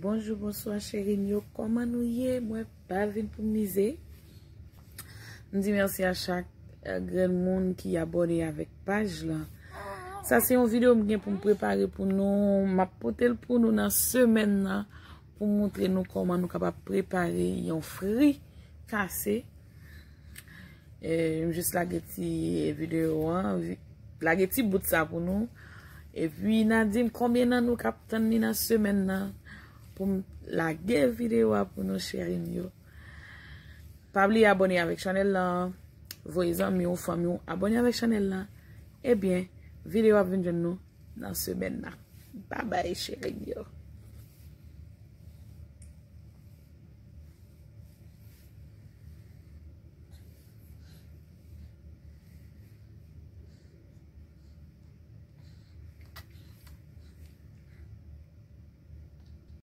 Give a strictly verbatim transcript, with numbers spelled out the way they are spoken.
Bonjou, bonswa cheri m yo, kòman nou ye? Mwen pa vin pou mize. M di mèsi a chak eh, grenn moun ki abòne avèk paj lan. Sa se yon videyo m gen pou m prepare pou nou. M ap pote l pou nou nan semèn nan pou m montre nou kòman nou kapab prepare yon fri kase. Eh, m jis lage ti videyo an, vi- lage ti bout sa pou nou. Epi n a di m konbyen nan nou k ap tann li nan semèn nan pou m lage videyo a pou nou cheri m yo. Pa bliye abòne avèk chanèl lan, voye zanmi w, fanmi w abòne avèk chanèl lan. Ebyen, videyo ap vin jwenn nou nan semèn nan. Babay cheri m yo.